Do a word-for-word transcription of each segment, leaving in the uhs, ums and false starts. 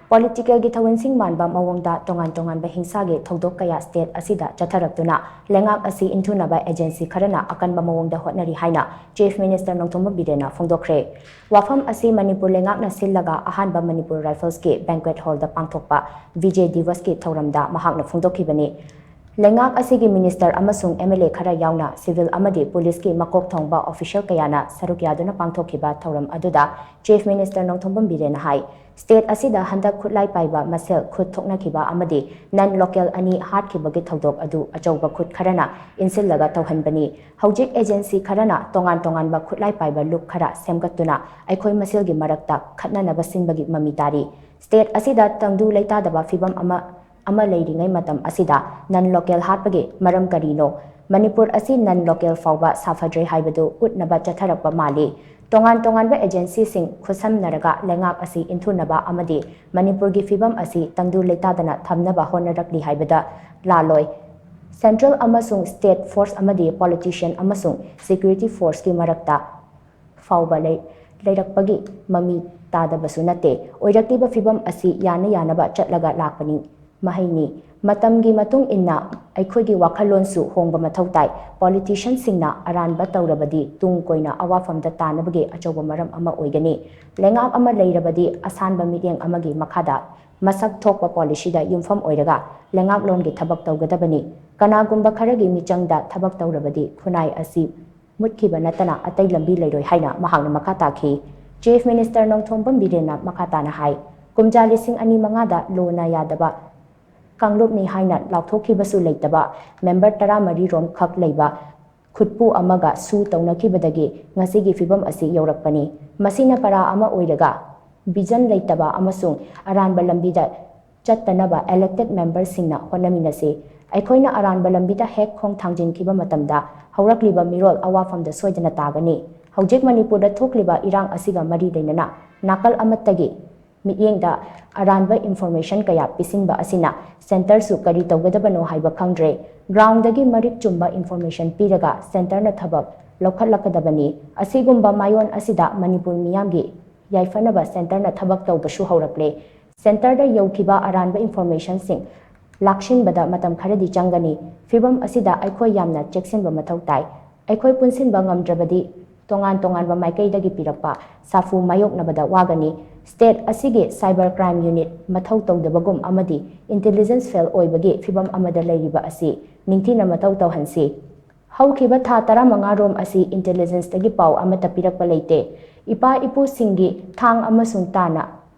Politicalꯒꯤ ꯊꯧꯑꯣꯡꯁꯤꯡ ꯃꯥꯟꯕ ꯃꯑꯣꯡꯗ ꯇꯣꯉꯥꯟ ꯇꯣꯉꯥꯟꯕ ꯍꯤꯡꯁꯥꯒꯤ ꯊꯧꯗꯣꯛ ꯀꯌꯥ state ꯑꯁꯤꯗ ꯆꯠꯊꯔꯛꯇꯨꯅ ꯂꯩꯉꯥꯛ ꯑꯁꯤ ꯏꯟꯊꯨꯅꯕ agency ꯈꯔꯅ ꯑꯀꯟꯕ ꯃꯑꯣꯡꯗ ꯍꯣꯠꯅꯔꯤ ꯍꯥꯏꯅ Chief Minister ꯅꯣꯡꯊꯣꯝꯕꯝ ꯕꯤꯔꯦꯟꯅ ꯐꯣꯡꯗꯣꯛꯈ꯭ꯔꯦ꯫ ꯋꯥꯐꯝ ꯑꯁꯤ ꯃꯅꯤꯄꯨꯔ ꯂꯩꯉꯥꯛꯅ ꯁꯤꯜꯂꯒ ꯑꯍꯥꯟꯕ ꯃꯅꯤꯄꯨꯔ Riflesꯀꯤ banquet hallꯗ ꯄꯥꯡꯊꯣꯛꯄ Vijay Divasꯀꯤ ꯊꯧꯔꯝꯗ ꯃꯍꯥꯛꯅ ꯐꯣꯡꯗꯣꯛꯈꯤꯕꯅꯤ꯫ ꯂꯩꯉꯥꯛ ꯑꯁꯤꯒꯤ minister ꯑꯃꯁꯨꯡ MLA ꯈꯔ ꯌꯥꯎꯅ civil ꯑꯃꯗꯤ policeꯀꯤ ꯃꯀꯣꯛ ꯊꯣꯡꯕ official ꯀꯌꯥꯅ ꯁꯔꯨꯛ ꯌꯥꯗꯨꯅ ꯄꯥꯡꯊꯣꯛꯈꯤꯕ ꯊꯧꯔꯝ ꯑꯗꯨꯗ Chief Minister ꯅꯣꯡꯊꯣꯝꯕꯝ ꯕꯤꯔꯦꯟꯅ ꯍꯥꯏ, state ꯑꯁꯤꯗ ꯍꯟꯗꯛ ꯈꯨꯠꯂꯥꯏ ꯄꯥꯏꯕ ꯃꯁꯦꯜ ꯈꯨꯠ ꯊꯣꯛꯅꯈꯤꯕ ꯑꯃꯗꯤ non local ꯑꯅꯤ ꯍꯥꯠꯈꯤꯕꯒꯤ ꯊꯧꯗꯣꯛ ꯑꯗꯨ ꯑꯆꯧꯕ ꯈꯨꯠ ꯈꯔꯅ ꯏꯟꯁꯤꯜꯂꯒ ꯇꯧꯍꯟꯕꯅꯤ꯫ ꯍꯧꯖꯤꯛ agency ꯈꯔꯅ ꯇꯣꯉꯥꯟ ꯇꯣꯉꯥꯟꯕ ꯈꯨꯠꯂꯥꯏ ꯄꯥꯏꯕ ꯂꯨꯞ ꯈꯔ ꯁꯦꯝꯒꯠꯇꯨꯅ ꯑꯩꯈꯣꯏ ꯃꯁꯦꯜꯒꯤ ꯃꯔꯛꯇ ꯈꯠꯅꯅꯕ ꯁꯤꯟꯕꯒꯤ ꯃꯃꯤ ꯇꯥꯔꯤ꯫ State ꯑꯁꯤꯗ ꯇꯪꯗꯨ ꯂꯩꯇꯥꯗꯕ ꯐꯤꯕꯝ ꯑꯃ ꯑꯃ ꯂꯩꯔꯤꯉꯩ ꯃꯇꯝ ꯑꯁꯤꯗ non local ꯍꯥꯠꯄꯒꯤ ꯃꯔꯝ ꯀꯔꯤꯅꯣ? ꯃꯅꯤꯄꯨꯔ ꯑꯁꯤ non local ꯐꯥꯎꯕ ꯁꯥꯐꯗ꯭ꯔꯦ ꯍꯥꯏꯕꯗꯨ ꯎꯠꯅꯕ ꯆꯠꯊꯔꯛꯄ ꯃꯥꯜꯂꯤ꯫ ꯇꯣꯉꯥꯟ ꯇꯣꯉꯥꯟꯕ agencyꯁꯤꯡ ꯈꯨꯠꯁꯝꯅꯔꯒ ꯂꯩꯉꯥꯛ ꯑꯁꯤ ꯏꯟꯊꯨꯅꯕ ꯑꯃꯗꯤ ꯃꯅꯤꯄꯨꯔꯒꯤ ꯐꯤꯕꯝ ꯑꯁꯤ ꯇꯪꯗꯨ ꯂꯩꯇꯥꯗꯅ ꯊꯝꯅꯕ ꯍꯣꯠꯅꯔꯛꯂꯤ ꯍꯥꯏꯕꯗ ꯂꯥꯜꯂꯣꯏ꯫ Central ꯑꯃꯁꯨꯡ state force ꯑꯃꯗꯤ politician ꯑꯃꯁꯨꯡ security forceꯀꯤ ꯃꯔꯛꯇ ꯐꯥꯎꯕ ꯂꯩ-, ꯂꯩꯔꯛꯄꯒꯤ ꯃꯃꯤ ꯇꯥꯗꯕꯁꯨ ꯅꯠꯇꯦ꯫ ꯑꯣꯏꯔꯛꯂꯤꯕ ꯐꯤꯕꯝ ꯑꯁꯤ ꯌꯥꯅ ꯌꯥꯅꯕ ꯆꯠꯂꯒ ꯂꯥꯛꯄꯅꯤ, ꯃꯍꯩꯅꯤ꯫ ꯃꯇꯝꯒꯤ ꯃꯇꯨꯡ ꯏꯟꯅ ꯑꯩꯈꯣꯏꯒꯤ ꯋꯥꯈꯜꯂꯣꯟꯁꯨ ꯍꯣꯡꯕ ꯃꯊꯧ ꯇꯥꯏ꯫ Politicianꯁꯤꯡꯅ ꯑꯔꯥꯟꯕ ꯇꯧꯔꯕꯗꯤ ꯇꯨꯡ ꯀꯣꯏꯅ ꯑꯋꯥꯐꯝꯗ ꯇꯥꯅꯕꯒꯤ ꯑꯆꯧꯕ ꯃꯔꯝ ꯑꯃ ꯑꯣꯏꯒꯅꯤ꯫ ꯂꯩꯉꯥꯛ ꯑꯃ ꯂꯩꯔꯕꯗꯤ ꯑꯁꯥꯟꯕ ꯃꯤꯠꯌꯦꯡ ꯑꯃꯒꯤ ꯃꯈꯥꯗ ꯃꯁꯛ ꯊꯣꯛꯄ policyꯗ ꯌꯨꯝꯐꯝ ꯑꯣꯏꯔꯒ ꯂꯩꯉꯥꯛꯂꯣꯟꯒꯤ ꯊꯕꯛ ꯇꯧꯒꯗꯕꯅꯤ꯫ ꯀꯅꯥꯒꯨꯝꯕ ꯈꯔꯒꯤ ꯃꯤꯆꯪꯗ ꯊꯕꯛ ꯇꯧꯔꯕꯗꯤ ꯈꯨꯟꯅꯥꯏ ꯑꯁꯤ ꯃꯨꯠꯈꯤꯕ ꯅꯠꯇꯅ ꯑꯇꯩ ꯂꯝꯕꯤ ꯂꯩꯔꯣꯏ ꯍꯥꯏꯅ ꯃꯍꯥꯛꯅ ꯃꯈꯥ ꯇꯥꯈꯤ꯫ Chief Minister ꯅꯣꯡꯊꯣꯝꯕꯝ ꯕꯤꯔꯦꯟꯅ ꯃꯈꯥ ꯇꯥꯅ ꯍꯥꯏ, ꯀꯨꯝꯖꯥ ꯂꯤꯁꯤꯡ ꯑꯅꯤ ꯃꯉꯥꯗ ꯂꯣꯅ ꯌꯥꯗꯕ ꯀꯥꯡꯂꯨꯞꯅꯤ ꯍꯥꯏꯅ ꯂꯥꯎꯊꯣꯛꯈꯤꯕꯁꯨ ꯂꯩꯇꯕ member ꯇꯔꯥꯃꯔꯤ ꯔꯣꯝ ꯈꯛ ꯂꯩꯕ ꯈꯨꯠꯄꯨ ꯑꯃꯒ ꯁꯨ ꯇꯧꯅꯈꯤꯕꯗꯒꯤ ꯉꯁꯤꯒꯤ ꯐꯤꯕꯝ ꯑꯁꯤ ꯌꯧꯔꯛꯄꯅꯤ꯫ ꯃꯁꯤꯅ ꯄꯔꯥ ꯑꯃ ꯑꯣꯏꯔꯒ vision ꯂꯩꯇꯕ ꯑꯃꯁꯨꯡ ꯑꯔꯥꯟꯕ ꯂꯝꯕꯤꯗ ꯆꯠꯇꯅꯕ elected memberꯁꯤꯡꯅ ꯍꯣꯠꯅꯃꯤꯟꯅꯁꯤ꯫ ꯑꯩꯈꯣꯏꯅ ꯑꯔꯥꯟꯕ ꯂꯝꯕꯤꯗ ꯍꯦꯛ ꯈꯣꯡ ꯊꯥꯡꯖꯤꯟꯈꯤꯕ ꯃꯇꯝꯗ ꯍꯧꯔꯛꯂꯤꯕ ꯃꯤꯔꯣꯜ ꯑꯋꯥꯐꯝꯗ ꯁꯣꯏꯗꯅ ꯇꯥꯒꯅꯤ꯫ ꯍꯧꯖꯤꯛ ꯃꯅꯤꯄꯨꯔꯗ ꯊꯣꯛꯂꯤꯕ ꯏꯔꯥꯡ ꯑꯁꯤꯒ ꯃꯔꯤ ꯂꯩꯅꯅ ꯅꯥꯀꯜ ꯑꯃꯠꯇꯒꯤ ꯃꯤꯠꯌꯦꯡꯗ ꯑꯔꯥꯟꯕ information ꯀꯌꯥ ꯄꯤꯁꯤꯟꯕ ꯑꯁꯤꯅ centreꯁꯨ ꯀꯔꯤ ꯇꯧꯒꯗꯕꯅꯣ ꯍꯥꯏꯕ ꯈꯪꯗ꯭ꯔꯦ꯫ Groundꯗꯒꯤ ꯃꯔꯤꯛ ꯆꯨꯝꯕ information ꯄꯤꯔꯒ centreꯅ ꯊꯕꯛ ꯂꯧꯈꯠꯂꯛꯀꯗꯕꯅꯤ꯫ ꯑꯁꯤꯒꯨꯝꯕ ꯃꯥꯏꯑꯣꯟ ꯑꯁꯤꯗ ꯃꯅꯤꯄꯨꯔ ꯃꯤꯌꯥꯝꯒꯤ ꯌꯥꯏꯐꯅꯕ centreꯅ ꯊꯕꯛ ꯇꯧꯕꯁꯨ ꯍꯧꯔꯛꯂꯦ꯫ ꯁꯦꯟꯇꯔꯗ ꯌꯧꯈꯤꯕ ꯑꯔꯥꯟꯕ ꯏꯟꯐꯣꯔꯃꯦꯁꯟꯁꯤꯡ ꯂꯥꯛꯁꯤꯟꯕꯗ ꯃꯇꯝ ꯈꯔꯗꯤ ꯆꯪꯒꯅꯤ꯫ ꯐꯤꯚꯝ ꯑꯁꯤꯗ ꯑꯩꯈꯣꯏ ꯌꯥꯝꯅ ꯆꯦꯛꯁꯤꯟꯕ ꯃꯊꯧ ꯇꯥꯏ꯫ ꯑꯩꯈꯣꯏ ꯄꯨꯟꯁꯤꯟꯕ ꯉꯝꯗ꯭ꯔꯕꯗꯤ ꯇꯣꯉꯥꯟ ꯇꯣꯉꯥꯟꯕ ꯃꯥꯏꯀꯩꯗꯒꯤ ꯄꯤꯔꯛꯄ ꯁꯥꯐꯨ ꯃꯥꯌꯣꯛꯅꯕꯗ ꯋꯥꯒꯅꯤ꯫ ꯁ꯭ꯇꯦꯠ ꯑꯁꯤꯒꯤ ꯁꯥꯏꯕꯔ ꯀ꯭ꯔꯥꯏꯝ ꯌꯨꯅꯤꯠ ꯃꯊꯧ ꯇꯧꯗꯕꯒꯨꯝ ꯑꯃꯗꯤ ꯏꯟꯇꯦꯂꯤꯖꯦꯟꯁ ꯐꯦꯜ ꯑꯣꯏꯕꯒꯤ ꯐꯤꯚꯝ ꯑꯃꯗ ꯂꯩꯔꯤꯕ ꯑꯁꯤ ꯅꯤꯡꯊꯤꯅ ꯃꯊꯧ ꯇꯧꯍꯟꯁꯤ꯫ ꯍꯧꯈꯤꯕ ꯊꯥ ꯇꯔꯥꯃꯉꯥ ꯔꯣꯝ ꯑꯁꯤ ꯏꯟꯇꯦꯂꯤꯖꯦꯟꯁꯇꯒꯤ ꯄꯥꯎ ꯑꯃꯠꯇ ꯄꯤꯔꯛꯄ ꯂꯩꯇꯦ꯫ ꯏꯄꯥ ꯏꯄꯨꯁꯤꯡꯒꯤ ꯊꯥꯡ ꯑꯃꯁꯨꯡ ꯇꯥꯅ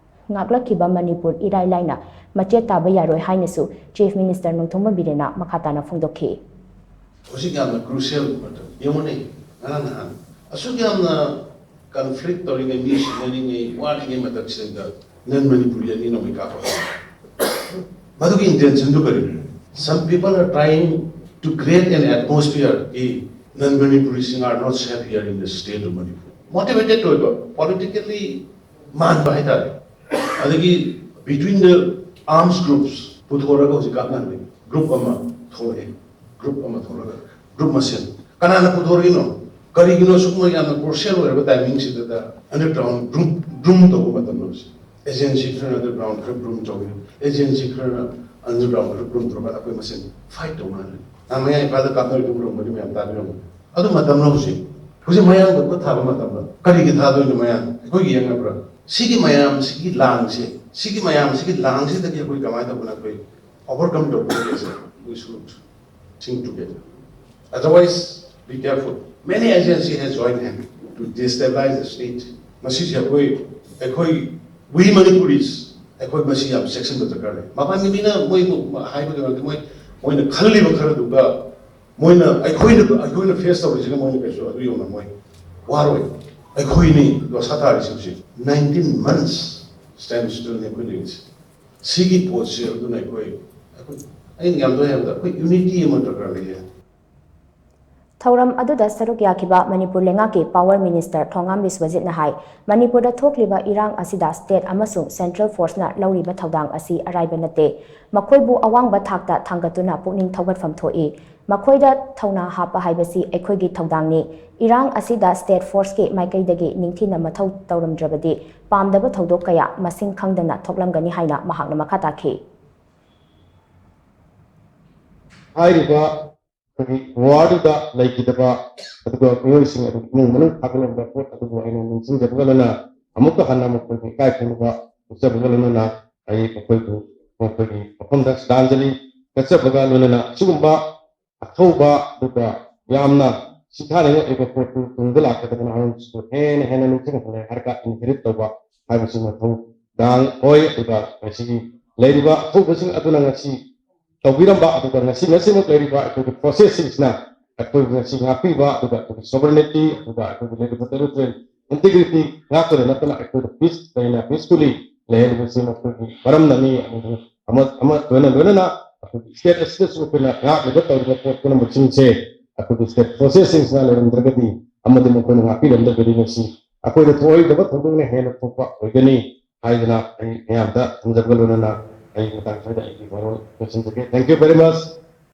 ꯉꯥꯛꯂꯛꯈꯤꯕ ꯃꯅꯤꯄꯨꯔ ꯏꯔꯥꯏ ꯂꯥꯏꯅ ꯃꯆꯦꯠ ꯇꯥꯕ ꯌꯥꯔꯣꯏ ꯍꯥꯏꯅꯁꯨ ꯆꯤꯐ ꯃꯤꯅꯤꯁꯇꯔ ꯅꯣꯡꯊꯣꯝꯕꯝ ꯕꯤꯔꯦꯟꯅ ꯃꯈꯥ ꯇꯥꯅ ꯐꯣꯡꯗꯣꯛꯈꯤ꯫ ꯍꯧꯖꯤꯛ ꯌꯥꯝꯅ ꯀ꯭ꯔꯨꯁꯤꯌꯦꯜ ꯃꯇꯝ ꯌꯦꯡꯉꯨꯅꯦ꯫ ꯉꯔꯥꯡ ꯅꯍꯥꯟ ꯑꯁꯨꯛ ꯌꯥꯝꯅ ꯀꯟꯐ꯭ꯂꯤꯛ ꯇꯧꯔꯤꯉꯩ, ꯃꯤ ꯁꯤꯅꯔꯤꯉꯩ, ꯋꯥꯔꯤꯉꯩ ꯃꯇꯝꯁꯤꯗ ꯅꯟ ꯃꯅꯤꯄꯨꯔꯤ ꯑꯅꯤ ꯅꯣꯡꯃꯩ ꯀꯥꯞꯄ ꯍꯧꯔꯦ꯫ ꯃꯗꯨꯒꯤ ꯏꯟꯇꯦꯟꯁꯟꯗꯨ ꯀꯔꯤꯅꯣ? Some people are trying to create an atmosphere ꯀꯤ non Manipuris are not safe here in the state of Manipur꯫ Motivated ꯑꯣꯏꯕ, politically ꯃꯥꯟꯕ ꯍꯥꯏꯇꯥꯔꯦ꯫ ꯑꯗꯒꯤ between the arms groups ꯄꯨꯊꯣꯔꯒ ꯍꯧꯖꯤꯛ ꯀꯥꯞꯅꯍꯟꯕꯒꯤ ꯒ꯭ꯔꯨꯞ ꯑꯃ ꯊꯣꯛꯂꯛꯑꯦ꯫ ꯒ꯭ꯔꯨꯞ ꯑꯃ ꯊꯣꯛꯂꯒ ꯒ꯭ꯔꯨꯞ ꯃꯁꯦꯟ ꯀꯅꯥꯅ ꯄꯨꯊꯣꯔꯛꯏꯅꯣ? ꯀꯔꯤꯒꯤꯅꯣ ꯁꯨꯒꯨꯝꯕ ꯌꯥꯝꯅ ꯀ꯭ꯔꯨꯁꯤꯌꯦꯜ ꯑꯣꯏꯔꯕ ꯇꯥꯏꯃꯤꯡꯁꯤꯗ ꯑꯟꯗꯔꯒ꯭ꯔꯥꯎꯟ ꯒ꯭ꯔꯨꯝ ꯒ꯭ꯔꯨꯝ ꯇꯧꯕ ꯃꯇꯝꯗ? ꯑꯦꯖꯦꯟꯁꯤ ꯈꯔꯅ ꯑꯟꯗꯔꯒ꯭ꯔꯥꯎꯟ ꯈꯔ ꯒ꯭ꯔꯨꯝ ꯇꯧꯏ, ꯑꯦꯖꯦꯟꯁꯤ ꯈꯔꯅ ꯑꯟꯗꯔꯒ꯭ꯔꯥꯎꯟ ꯈꯔ ꯒ꯭ꯔꯨꯝ ꯇꯧꯔꯒ ꯑꯩꯈꯣꯏ ꯃꯁꯦꯟ ꯐꯥꯏꯠ ꯇꯧꯅꯍꯜꯂꯤ꯫ ꯅꯍꯥꯟ ꯃꯌꯥꯡ ꯏꯝꯐꯥꯜꯗ ꯀꯥꯞꯅꯔꯤꯗꯨ ꯎꯔꯝꯒꯅꯤ, ꯃꯌꯥꯝ ꯇꯥꯕꯤꯔꯝꯒꯅꯤ꯫ ꯑꯗꯨ ꯃꯇꯝꯅ ꯍꯧꯖꯤꯛ ꯍꯧꯖꯤꯛ ꯃꯌꯥꯡꯗ ꯈꯨꯠ ꯊꯥꯕ ꯃꯇꯝꯗ ꯀꯔꯤꯒꯤ ꯊꯥꯗꯣꯏꯅꯣ? ꯃꯌꯥꯡ ꯑꯩꯈꯣꯏꯒꯤ ꯌꯦꯡꯅꯕ꯭ꯔꯥ? ꯁꯤꯒꯤ ꯃꯌꯥꯝꯁꯤꯒꯤ ꯂꯥꯡꯁꯦ, ꯁꯤꯒꯤ ꯃꯌꯥꯝꯁꯤꯒꯤ ꯂꯥꯡꯁꯤꯗꯒꯤ ꯑꯩꯈꯣꯏ ꯀꯃꯥꯏꯅ ꯇꯧꯕꯅ ꯑꯩꯈꯣꯏ overcome ꯇꯧꯒꯗꯒꯦꯁꯦ? We should think together. Otherwise, be careful. Many agency has joined hand to destabilize the state. ꯃꯁꯤꯁꯦ ꯑꯩꯈꯣꯏ ꯑꯩꯈꯣꯏ we Manipuris ꯑꯩꯈꯣꯏ ꯃꯁꯤ ꯌꯥꯝ ꯆꯦꯛꯁꯤꯟꯕ ꯗꯔꯀꯥꯔ ꯂꯩ꯫ ꯃꯄꯥꯟꯒꯤ ꯃꯤꯅ ꯃꯣꯏ ꯍꯥꯏꯕꯒꯤ ꯃꯔꯝꯗꯤ ꯃꯣꯏ ꯃꯣꯏꯅ ꯈꯜꯂꯤꯕ ꯈꯔꯗꯨꯒ ꯃꯣꯏꯅ ꯑꯩꯈꯣꯏꯅ ꯑꯩꯈꯣꯏꯅ ꯐꯦꯁ ꯇꯧꯔꯤꯁꯤꯒ ꯃꯣꯏꯅ ꯀꯩꯁꯨ ꯑꯗꯨ ꯌꯧꯅ ꯃꯣꯏ ꯋꯥꯔꯣꯏ꯫ ꯑꯩꯈꯣꯏꯅꯤ ꯗꯣꯁꯥ ꯇꯥꯔꯤꯁꯤ ꯍꯧꯖꯤꯛ nineteen months stand still ꯅꯤ ꯑꯩꯈꯣꯏ ꯂꯩꯔꯤꯁꯦ꯫ ꯁꯤꯒꯤ ꯄꯣꯠꯁꯦ ꯑꯗꯨꯅ ꯑꯩꯈꯣꯏ ꯑꯩꯈꯣꯏ ꯑꯩꯅ ꯌꯥꯝ ꯇꯣꯏꯅ ꯍꯥꯏꯕꯗ ꯑꯩꯈꯣꯏ ꯌꯨꯅꯤꯇꯤ ꯑꯃ ꯗꯔꯀꯥꯔ ꯂꯩꯌꯦ꯫ ꯊꯧꯔꯝ ꯑꯗꯨꯗ ꯁꯔꯨꯛ ꯌꯥꯈꯤꯕ ꯃꯅꯤꯄꯨꯔ ꯂꯩꯉꯥꯛꯀꯤ ꯄꯥꯋꯔ ꯃꯤꯅꯤꯁꯇꯔ ꯊꯣꯉꯥꯝ ꯕꯤꯁ꯭ꯋꯖꯤꯠꯅ ꯍꯥꯏ, ꯃꯅꯤꯄꯨꯔꯗ ꯊꯣꯛꯂꯤꯕ ꯏꯔꯥꯡ ꯑꯁꯤꯗ ꯁ꯭ꯇꯦꯠ ꯑꯃꯁꯨꯡ ꯁꯦꯟꯇ꯭ꯔꯦꯜ ꯐꯣꯔꯁꯅ ꯂꯧꯔꯤꯕ ꯊꯧꯗꯥꯡ ꯑꯁꯤ ꯑꯔꯥꯏꯕ ꯅꯠꯇꯦ꯫ ꯃꯈꯣꯏꯕꯨ ꯑꯋꯥꯡꯕ ꯊꯥꯛꯇ ꯊꯥꯡꯒꯠꯇꯨꯅ ꯄꯨꯛꯅꯤꯡ ꯊꯧꯒꯠꯐꯝ ꯊꯣꯛꯏ꯫ ꯃꯈꯣꯏꯗ ꯊꯧꯅꯥ ꯍꯥꯞꯄ ꯍꯥꯏꯕꯁꯤ ꯑꯩꯈꯣꯏꯒꯤ ꯊꯧꯗꯥꯡꯅꯤ꯫ ꯏꯔꯥꯡ ꯑꯁꯤꯗ state forceꯀꯤ ꯃꯥꯏꯀꯩꯗꯒꯤ ꯅꯤꯡꯊꯤꯅ ꯃꯊꯧ ꯇꯧꯔꯝꯗ꯭ꯔꯕꯗꯤ ꯄꯥꯝꯗꯕ ꯊꯧꯗꯣꯛ ꯀꯌꯥ ꯃꯁꯤꯡ ꯈꯪꯗꯅ ꯊꯣꯛꯂꯝꯒꯅꯤ ꯍꯥꯏꯅ ꯃꯍꯥꯛꯅ ꯃꯈꯥ ꯇꯥꯈꯤ꯫ ꯍꯥꯏꯔꯤꯕ ꯑꯩꯈꯣꯏꯒꯤ ꯋꯥꯔꯗꯨꯗ ꯂꯩꯈꯤꯗꯕ ꯑꯗꯨꯒ ꯃꯤꯑꯣꯏꯁꯤꯡ ꯑꯗꯨ ꯏꯃꯨꯡ ꯃꯅꯨꯡ ꯊꯥꯒꯠꯂꯝꯕ ꯄꯣꯠ ꯑꯗꯨꯕꯨ ꯑꯩꯅ ꯅꯤꯡꯁꯤꯡꯖꯕꯒ ꯂꯣꯏꯅꯅ ꯑꯃꯨꯛꯀ ꯍꯟꯅ ꯃꯈꯣꯏꯕꯨ ꯏꯀꯥꯏ ꯈꯨꯝꯅꯕ ꯎꯠꯆꯕꯒ ꯂꯣꯏꯅꯅ ꯑꯩ ꯃꯈꯣꯏꯕꯨ ꯃꯈꯣꯏꯒꯤ ꯃꯐꯝꯗ ꯁ꯭ꯔꯗꯥꯟꯖꯂꯤ ꯀꯠꯆꯕꯒ ꯂꯣꯏꯅꯅ ꯑꯁꯤꯒꯨꯝꯕ ꯑꯊꯧꯕ ꯑꯗꯨꯒ ꯌꯥꯝꯅ ꯁꯤꯡꯊꯥꯅꯤꯡꯉꯥꯏ ꯑꯣꯏꯕ ꯄꯣꯠꯇꯨ ꯇꯨꯡꯗ ꯂꯥꯛꯀꯗꯕ ꯅꯍꯥꯔꯣꯜꯁꯤꯡꯗꯨ ꯍꯦꯟꯅ ꯍꯦꯟꯅ ꯅꯤꯡꯁꯤꯡꯍꯟꯅꯤꯡꯉꯥꯏ ꯍꯥꯏꯔꯒ inherit ꯇꯧꯕ ꯍꯥꯏꯕꯁꯤ ꯃꯊꯧ ꯗꯥꯡ ꯑꯣꯏ꯫ ꯑꯗꯨꯒ ꯉꯁꯤꯒꯤ ꯂꯩꯔꯤꯕ ꯑꯊꯧꯕꯁꯤꯡ ꯑꯗꯨꯅ ꯉꯁꯤ ꯇꯧꯕꯤꯔꯝꯕ ꯑꯗꯨꯒ ꯉꯁꯤ ꯉꯁꯤꯃꯛ ꯂꯩꯔꯤꯕ ꯑꯩꯈꯣꯏꯒꯤ ꯄ꯭ꯔꯣꯁꯦꯁꯁꯤꯡꯁꯤꯅ ꯑꯩꯈꯣꯏꯕꯨ ꯉꯁꯤ ꯉꯥꯛꯄꯤꯕ ꯑꯗꯨꯒ ꯑꯩꯈꯣꯏꯒꯤ sovereignty ꯑꯗꯨꯒ ꯑꯩꯈꯣꯏꯒꯤ ꯂꯩꯔꯤꯕ territorial integrity ꯉꯥꯛꯄꯗ ꯅꯠꯇꯅ ꯑꯩꯈꯣꯏꯗ ꯄꯤꯁ ꯂꯩꯅ ꯄꯤꯁꯐꯨꯜꯂꯤ ꯂꯩꯍꯟꯕꯁꯤ ꯃꯈꯣꯏꯒꯤ ꯃꯔꯝꯅꯅꯤ꯫ ꯑꯃꯗꯤ ꯑꯃ ꯑꯃ ꯂꯣꯏꯅ ꯂꯣꯏꯅꯅ ꯑꯩꯈꯣꯏꯒꯤ ꯁ꯭ꯇꯦꯠ ꯑꯁꯤꯗꯁꯨ ꯑꯩꯈꯣꯏꯅ ꯉꯥꯛꯂꯤꯕ ꯇꯧꯔꯤꯕ ꯄꯣꯠ ꯄꯨꯝꯅꯃꯛꯁꯤꯡꯁꯦ ꯑꯩꯈꯣꯏꯒꯤ ꯁ꯭ꯇꯦꯠ ꯐꯣꯔꯁꯦꯁꯁꯤꯡꯁꯤꯅ ꯂꯩꯔꯝꯗ꯭ꯔꯒꯗꯤ ꯑꯃꯗꯤ ꯃꯈꯣꯏꯅ ꯉꯥꯛꯄꯤꯔꯝꯗ꯭ꯔꯒꯗꯤ ꯉꯁꯤ ꯑꯩꯈꯣꯏꯗ ꯊꯣꯛꯍꯧꯗꯕ ꯊꯧꯗꯣꯛꯅ ꯍꯦꯟꯅ ꯊꯣꯛꯄ ꯑꯣꯏꯒꯅꯤ ꯍꯥꯏꯗꯅ ꯑꯩ ꯃꯌꯥꯝꯗ ꯊꯝꯖꯕꯒ ꯂꯣꯏꯅꯅ ꯑꯩ ꯃꯇꯥꯡ ꯁ꯭ꯋꯥꯏꯗ ꯑꯩꯒꯤ ꯋꯥꯔꯣꯜ ꯂꯣꯏꯁꯤꯟꯖꯒꯦ꯫ Thank you very much꯫